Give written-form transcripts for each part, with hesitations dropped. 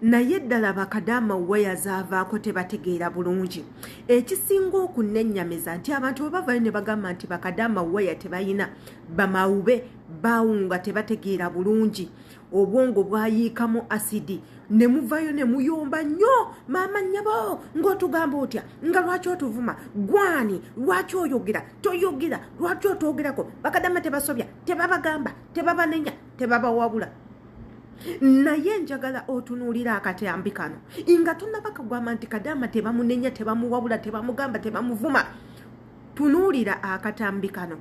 Naye ddala bakadaama waya zaavaako tebategeera bulungi. Ekisinga okunennyamiza nti abantu bwe bavayo ne bagamba nti bakadaama waya tebayina, bamawube baawunga, tebategeera bulungi, obwongo bwayiikamu asidi, ne muvayo ne muyomba nnyo. Maama nnyabo, ng'otugamba otya? Nga lwaki otuvuma? Gwani lwaki oyogera toyogera? Lwaki otwogerako? Bakadaama tebasobya, tebabagamba, tebabanenya, tebabawabula. Naye njagala otunuulira akatambi kano nga tonaba kagamba nti kadaama tebamunenya, tebamuwabula, tebamugamba, tebamuvuma. Tunuulira akatambi kano.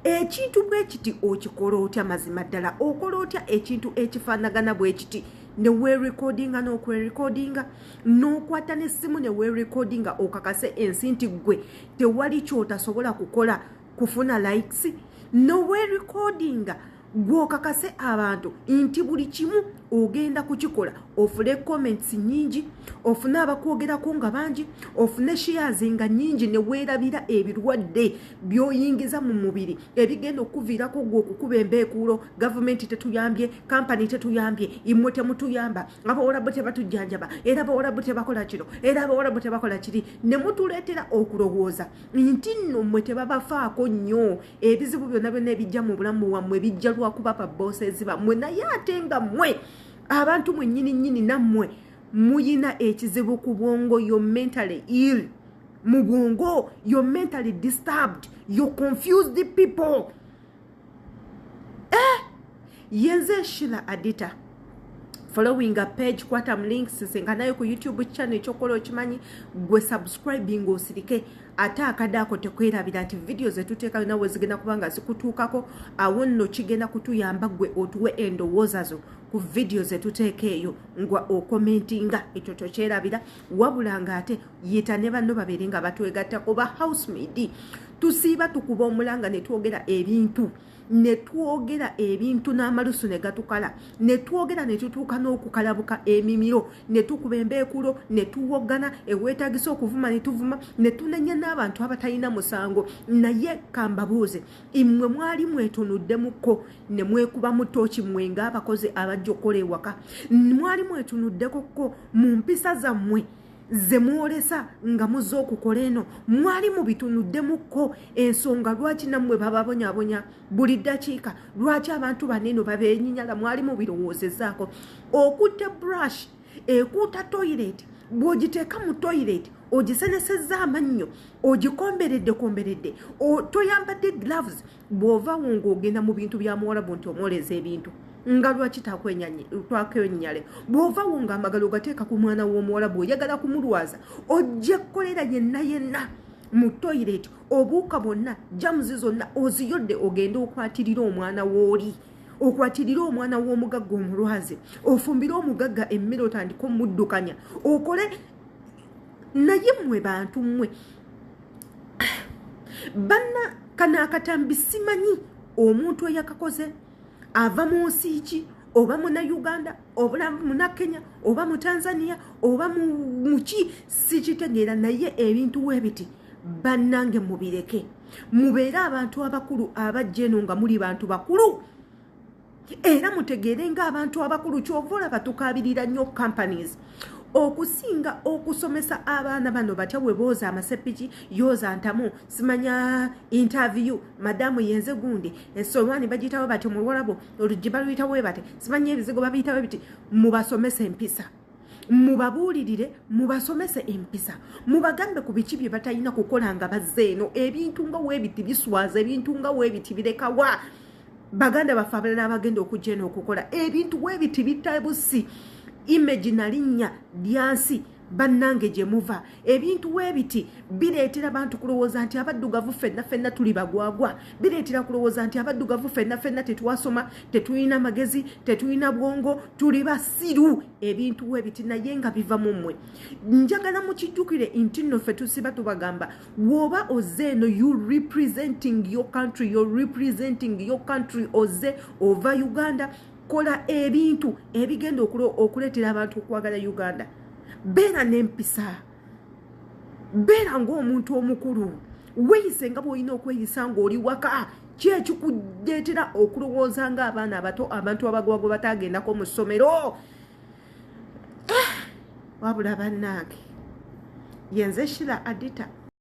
Ekintu bwe kiti okikola otya? Mazima ddala okola otya ekintu ekifaanagana bwe kiti, ne weerekodinga n'okwerekodinga, n'okwata n'essimu ne weerekodinga, okakase ensi nti ggwe tewali kyotasobola kukola kufuna likes, ne weerekodinga gw'okakase abantu nti buli kimu ogenda kukikola, ofune comments nyingi, ofune abakwogerako nga bangi, ofune shares nga nyingi, ne weerabira ebirwadde by'oyingiza mu mubiri ebigenda okuviirako gwe okukuba embeekuulo: "Gavumenti tetuyambye, kampani tetuyambye, immwe temutuyamba, abawalabu tebatujjanjaba, era abawalabu tebakola kino, era abawalabu tebakola kiri." Ne mutuleetera okulowooza nti nno mmwe tebabafaako nnyo, ebizibu byonna byonna ebijja mu bulamu bwammwe bijja lwakuba babosses bammwe. Naye ate nga mmwe abantu mwennyini nnyini nammwe muyina ekizibu ku bwongo. You're mentally ill mu bwongo, you're mentally disturbed, you're confused people. Eh, yenze Shila Adita. Following a page, kwata mu links, senganayo ku YouTube channel. Ekyokola okimanyi gwe, subscribing osirike. Ate akadde ako tekwerabira nti vidiyo zetuteekayo nawe zigenda kuba nga zikutuukako. Awo nno kigenda kutuyamba gwe otuwe endowooza zo ku vidiyo zetuteeka eyo nga okomentinga. Ekyo tokyerabira. Wabula ng'ate yita ne banno babeere nga batwegattako. Ba housemaid, tusiiba tukuba omulanga ne twogera ebintu, ne twogera ebintu n'amalusu ne gatukala, ne twogera ne tutuuka n'okukalabuka emimiro, ne tukuba embeekulo, ne tuwoggana eweetagisa okuvuma, ne tuvuma, ne tunenya n'abantu abatalina musango. Naye kambabuuze, immwe mwali mwetunuddemukko ne mwekuba mu tooki, mmwe ng'abakozi abajja okukola ewaka, mwali mwetunuddekokko mu mpisa zammwe ze mwolesa nga muzze okukola eno? Mwali mubitunuddemukko ensonga lwaki nammwe bababonyabonya buli ddakiika, lwaki abantu baneeno babeenyinyala? Mwali mubirowoozezaako? Okutte brush ekuuta toilet, bw'ogiteeka mu toilet, ogisenesezza amannyo, ogikomberedde komberedde, toyambadde gloves, bw'ovawo ng'ogenda mu bintu bya muwalabu nti omwoleza ebintu, nga lwaki twakwenyale? Bw'ovawo ng'amagalo ogateeka ku mwana w'omuwalabu, oyagala kumulwaza, ojja kolera yenna yenna mu toilet, obuuka bwonna, germs zonna oziyodde, ogende okwatirire omwana w'oli, okwatirire omwana w'omugagga omulwaze, ofumbire omugagga emmere, otandike omuddukanya okole. Naye mmwe bantu mmwe banna, kano akatambi simanyi omuntu eyakakoze ava mu nsi ki, oba muna Uganda, oba muna Kenya, oba mu Tanzania, oba muki, sikitegeera. Naye ebintu weebiti, bannange, mubireke. Mubeere abantu abakulu abajja eno nga muli bantu bakulu, era mutegeere ng'abantu abakulu. Kyova olaba tukaabirira nnyo companies okusinga okusomesa abaana bano batya bwe booza amasepiki, yooza ntamu, simanya interview, madamu yenze gundi, esolwani bagiyitawo bati, omuwalabo oluggi baluyitawo bate, simanya ebizigo babiyitawo biti. Mubasomese empisa, mubabuulirire, mubasomese empisa, mubagambe ku biki bye batalina kukola nga bazze eno. Ebintu nga weebiti biswaza, ebintu nga weebiti birekawa baganda baffe abalala abagenda okujja eno okukola. Ebintu weebiti bitabusi image nalinnya lyansi. Bannange, gye muva ebintu weebiti bireetera bantu kulowooza nti abaddugavu ffenna ffenna tuli bagwagwa, bireetera kulowooza nti abaddugavu ffenna ffenna tetwasoma, tetulina magezi, tetulina bwongo, tuli basiru. Ebintu weebiti naye nga biva mu mmwe. Njagala mukijjukire nti nno ffe tusiba tubagamba, woba ozze eno, you representing your country, you're representing your country. Ozze ova Uganda, kola ebintu ebigenda okuleetera abantu okwagala Uganda. Beera n'empisa, beera ng'omuntu omukulu, weeyise nga bw'olina okweyisa ng'oli waka. Ki ekikuleetera okulowooza ng'abaana abato, abantu abagwagwa batagendako mu ssomero? Wabula bannange, yenze Shira Adita.